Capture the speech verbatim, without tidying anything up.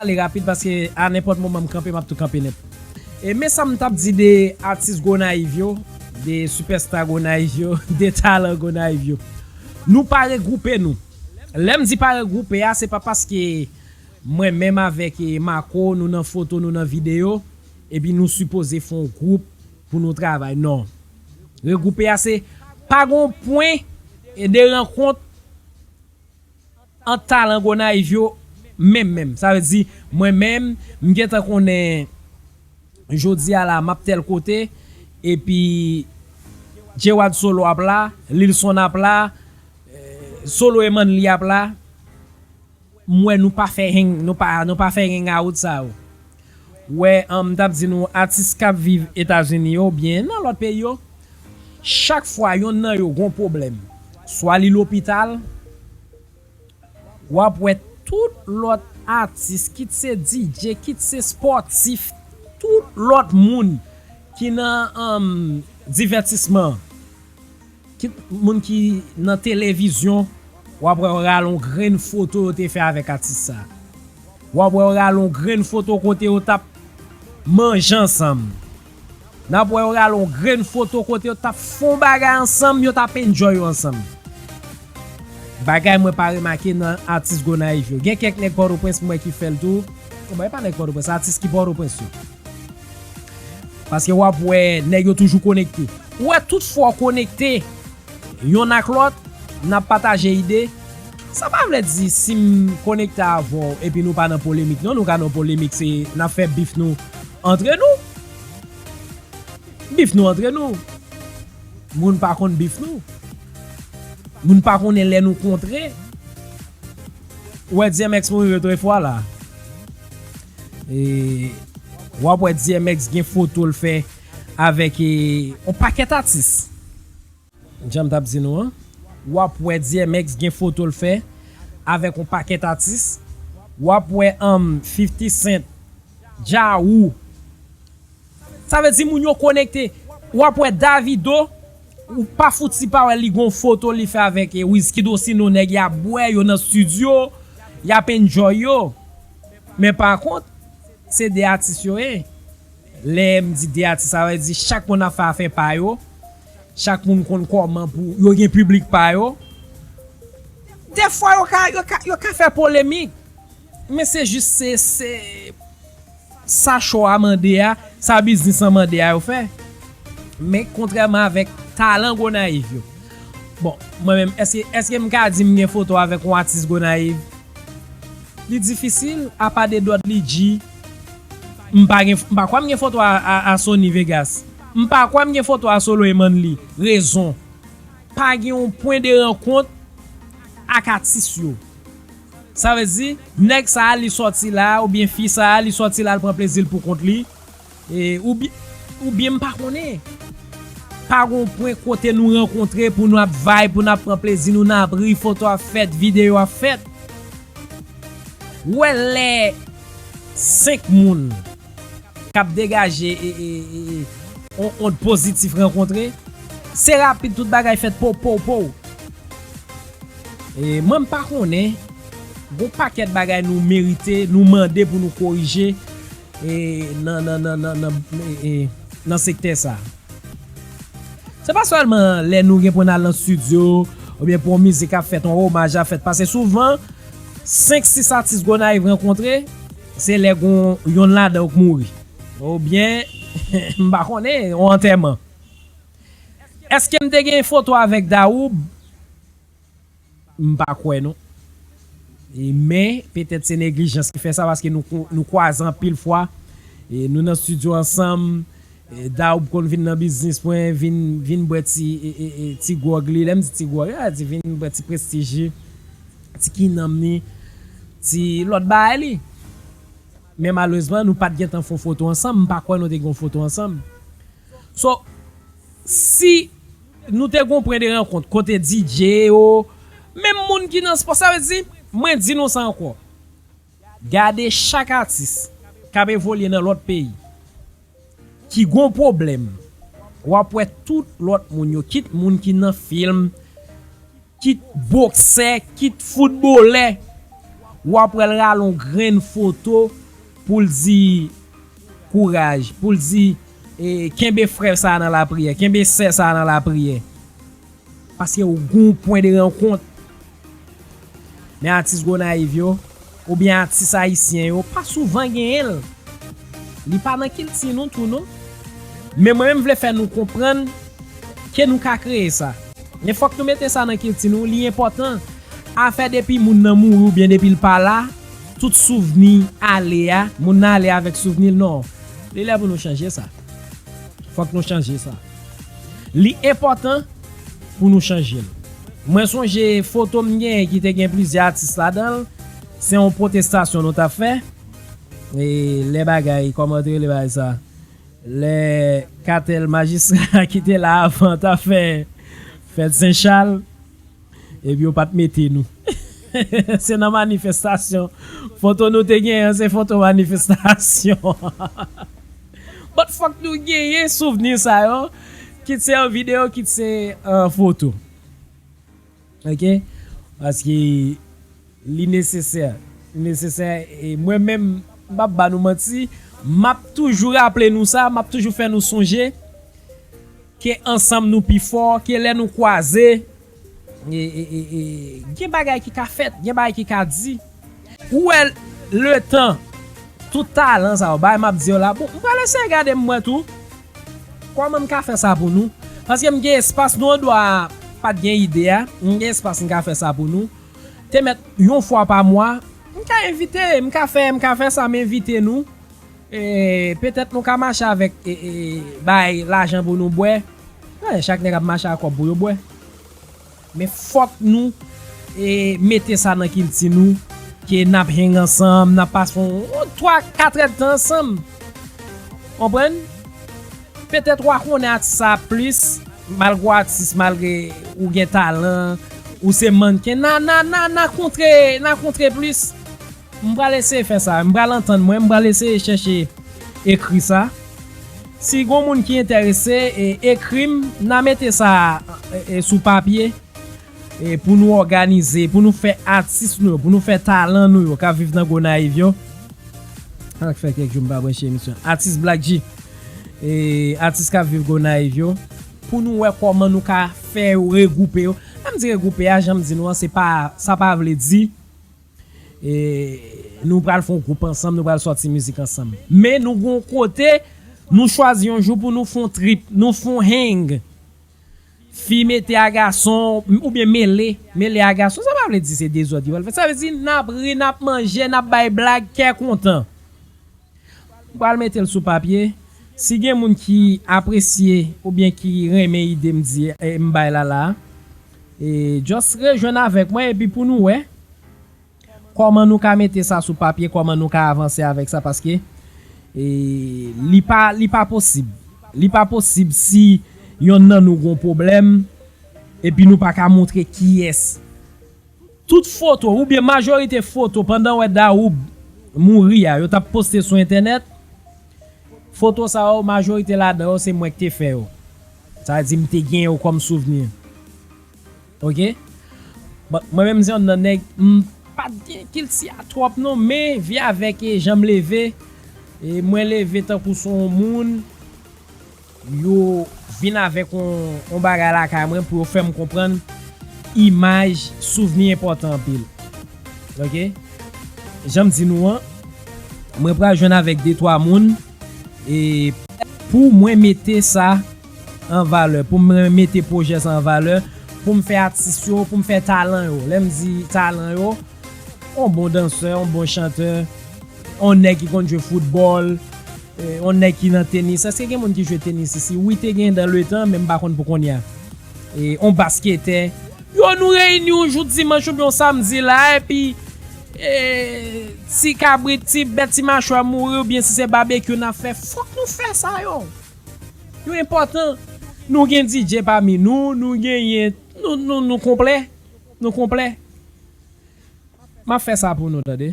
pale rapid paske a nenpòt moman m kanpe, m ap tou kanpe nèt. E men sa m t ap di de atis Gonayiv yo, de sipèsta Gonayiv yo, de talan Gonayiv yo. Nou pa regwoupe nou. Lè m di pa regwoupe a, se pa paske mwen menm avèk, e, Marco, nou nan foto, nou nan videyo, epi nou sipoze fè yon gwoup pou nou travay. Non. Regwoupe a se pa gon pwen, e, de rankont ant talan Gonayiv yo menm menm. Sa vle di, mwen menm, m gentan konnen jodi a la, m ap tèl kote, epi Gerard Solo ap la, Lilson ap la, Solo e Manly ap la. M wè nou pa fè hang, nou pa, nou pa fè hang out sa yo. Wè, um, m t ap di nou, atis k ap viv Etazini yo, byen nan lòt peyi yo, chak fwa yonn nan yo gon pwoblèm, swa li lopital, w ap wè tout lòt atis, kit se D J, kit se spòtif, tout lòt moun ki nan, um, divètisman, kit moun ki nan televizyon, w ap wè yo rale yon grenn foto yo te fè avèk atis sa. W ap wè yo rale yon grenn foto kote yo t ap manje ansanm. N ap wè yo rale yon grenn foto kote yo t ap fè yon bagay ansanm, yo t ap enjoy yo ansanm. Bagay mwen pa remake nan atis Gonayiv yo. Gen kèk nèg Pòtoprens mwen ki fè l tou. Bon, e pa nèg Pòtoprens, atis ki Pòtoprens yo. Paske w ap wè nèg yo toujou konekte. Ou wè tout fwa w konekte yonn ak lòt, n ap pataje ide. Sa pa vle di si m konekte avè w epi nou pa nan polemik, non, nou ka nan polemik, se n ap fè bif nou antre nou. Bif nou antre nou. Moun pa konn bif nou. Moun pa konnen lè nou kontre. Ou wè D M X mouri de fwa la. E w ap wè D M X gen foto l fè avèk, e, yon pakèt atis. Jan m t ap di nou an, w ap wè D M X gen foto l fè avèk yon pakèt atis. W ap wè, um, fifty Cent, Ja Rule. Sa vle di moun yo konekte. W ap wè Davido, ou pa fouti pa wè li gon foto li fè avèk, e, Wizkid, osinon nèg y ap bwè, yo nan estidyo, y ap enjoy yo. Men pa kont, se de atis yo ye. Lè m di de atis, sa vle di chak moun ap fè afè pa yo. Chak moun konn kòman pou yo gen piblik pa yo. Defwa yo ka, yo ka, yo ka fè polemik. Men se jis se, se sa cho a mande a, sa biznis lan mande a yo fè. Men kontrèman avèk talan Gonayiv yo. Bon, mwen menm, èske, èske m ka di m gen foto avèk yon atis Gonayiv? Li difisil, apa de Dòdly G, m pa gen, m pa kwè m gen foto a, a, a Sony Vegas. M pa kwè m gen foto a Solo e Manly. Rezon. Pa gen yon pwen de rankont ak atis yo. Sa vle di, nèg sa a, li sòti la, oubyen fi sa a, li sòti la, li pran plezi l pou kont li. E, oubyen, oubyen m pa konnen. Pa gon pwen kote nou rankontre pou nou ap vibe, pou n ap pran plezi nou, n ap ri, foto ap fèt, videyo ap fèt. Ou wè lè senk moun k ap degaje, e, e, e, e, on ond pozitif rankontre, se rapid tout bagay fèt pow, pow, pow. E, mwen m pa konnen, gon pakèt bagay nou merite, nou mande pou nou korije, e, nan, nan, nan, nan, nan, e, e, nan sektè sa. Se pa sèlman lè nou gen pou n al nan estidyo, oubyen pou yon mizik ap fèt, yon omaj ap fèt, paske souvan, senk, sis atis Gonayiv rankontre, se lè gon yonn ladan yo k mouri. Oubyen, m pa konnen, yon antèman. Èske m te gen foto avèk Dahoub? M pa kwè non. E, men, petèt se neglijans ki fè sa, paske nou, nou kwaze anpil fwa. E, nou nan estidyo ansanm. E, Dahoub konn vin nan biznis mwen, vin, vin bwè ti, e, e, e, ti gwòg li. Lè m di ti gwòg, a di vin bwè ti prestij li, ti kinanm li, ti lòt bagay li. Men malerezman, nou pa t gentan fè yon foto ansanm. M pa kwè nou te gen yon foto ansanm. So, si nou te gon pwen de rankont kote D J yo, menm moun ki nan spò, sa vle di, mwen di nou sa ankò. Gade chak atis k ap evolye nan lòt peyi, ki gon pwoblèm, w ap wè tout lòt moun yo, kit moun ki nan fim, kit boksè, kit foutbolè, W ap wè l rale yon grenn foto pou l di kouraj, pou l di, e, kenbe frè sa a nan lapriyè, kenbe sè sa a nan lapriyè. Paske w gen yon pwen de rankont. Men atis Gonayiv yo, oubyen atis ayisyen yo, pa souvan genyen l. Li pa nan kilti nou tou non. Men mwen menm vle fè nou konprann ke nou ka kreye sa. Men fòk nou mete sa nan kilti nou, li enpòtan. Afè depi moun nan mouri oubyen depi l pa la, tout souvni ale a, moun nan ale avèk souvni l, non. Li lè pou nou chanje sa. Fòk nou chanje sa. Li enpòtan pou nou chanje l. Mwen sonje foto m genyen ki te gen plizyè atis ladan l. Se yon pwotestasyon nou t ap fè. E lè bagay, kòman te rele bagay sa? Lè katèl majistra ki te la avan t ap fè fèt Sen Chal, epi yo pa t mete nou. Se nan manifestasyon. Foto nou te genyen an, se foto manifestasyon. But fòk nou genyen souvni sa yo, kit se an videyo, kit se an foto. Ok? Paske li nesesè. Li nesesè. E mwen menm, m p ap ba nou manti, m ap toujou raple nou sa, m ap toujou fè nou sonje ke ansanm nou pi fò, ke lè nou kwaze, e, e, e, e, gen bagay ki ka fèt, gen bagay ki ka di. Ou wè letan, tout talan sa yo bay, m ap di yo la, bon, m pral eseye gade m wè tou. Kòman m ka fè sa pou nou? Paske m gen espas, nou andwa pa t gen ide a, m gen espas m ka fè sa pou nou. Te mèt yon fwa pa mwa, m ka envite, m ka fè, m ka fè sa, m envite nou. E, petèt nou ka mache avèk, e, e, bay lajan pou nou bwè. Wi, chak nèg ap mache ak kòb pou yo bwè. Men fòk nou, e, mete sa nan kilti nou, ke n ap hang ansanm, n ap pase yon, yon twa, kat èdtan ansanm. Konprann? Petèt w a konnen atis sa plis, malgre w atis, malgre ou gen talan, ou se mannken, n a, n a, n a, n a kontre, n a kontre plis. M pral eseye fè sa. M pral antann mwen. M pral eseye chèche ekri sa. Si gon moun ki enterese, e, ekri m, n a mete sa, e, e, sou papye, e, pou nou òganize, pou nou fè atis nou yo, pou nou fè talan nou yo k ap viv nan Gonayiv yo. Sa k fè kèk jou m pa branche emisyon. Atis Black G. E, atis k ap viv Gonayiv yo. Pou nou wè kòman nou ka fè yo regwoupe yo. Lè m di regwoupe a, jan m di nou an, se pa, sa pa vle di e, nou pral fè yon gwoup ansanm, nou pral sòti mizik ansanm. Men nou gon kote, nou chwazi yon jou pou nou fè yon trip, nou fè yon hang. Fi mete a gason, oubyen mele, mele a gason, sa pa vle di se dezòd yo pral fè. Sa vle di n ap ri, n ap manje, n ap bay blag, kè kontan. M pral mete l sou papye. Si gen moun ki apresye oubyen ki renmen ide m di, e, m bay la la, e, just rejwenn avèk mwen epi pou nou wè kòman nou ka mete sa sou papye, kòman nou ka avanse avèk sa, paske, e, li pa, li pa posib. Li pa posib si yonn nan nou gon pwoblèm, epi nou pa ka montre kiyès. Tout foto, oubyen majorite foto, pandan w wè Dahoub mouri a, yo t ap poste sou entènèt, foto sa yo, majorite ladan yo, se mwen ki te fè yo. Sa vle di, m te gen yo kòm souvni. Ok? Bon, mwen menm, se yonn nan nèg, m pa t gen kilti a twòp non, men vi avèk, e, jan m leve, e, mwen leve tankou se yon moun, yo vin avèk yon, yon bagay lakay mwen pou yo fè m konprann imaj, souvni enpòtan anpil. Ok? Jan m di nou an, mwen pral jwenn avèk de twa moun, e pou mwen mete sa an valè, pou mwen mete pwojè sa an valè, pou m fè atis yo, pou m fè talan yo. Lè m di talan yo, yon bon dansè, yon bon chantè, yon nèg ki konn jwe foutbòl, e, yon nèg ki nan tenis. Èske gen moun ki jwe tenis isi? Wi, te gen dan letan, men m pa konn pou kounye a. E, yon basketè. Yo, nou reyini yon jou dimanch oubyen yon samdi la, epi, e, ti kabrit, ti bèt, ti machwa mouri, oubyen si se babekyou n ap fè, fòk nou fè sa yo. Yo enpòtan. Nou gen D J pami nou, nou genyen, nou, nou, nou konplè. Nou konplè. M ap fè sa pou nou, tande.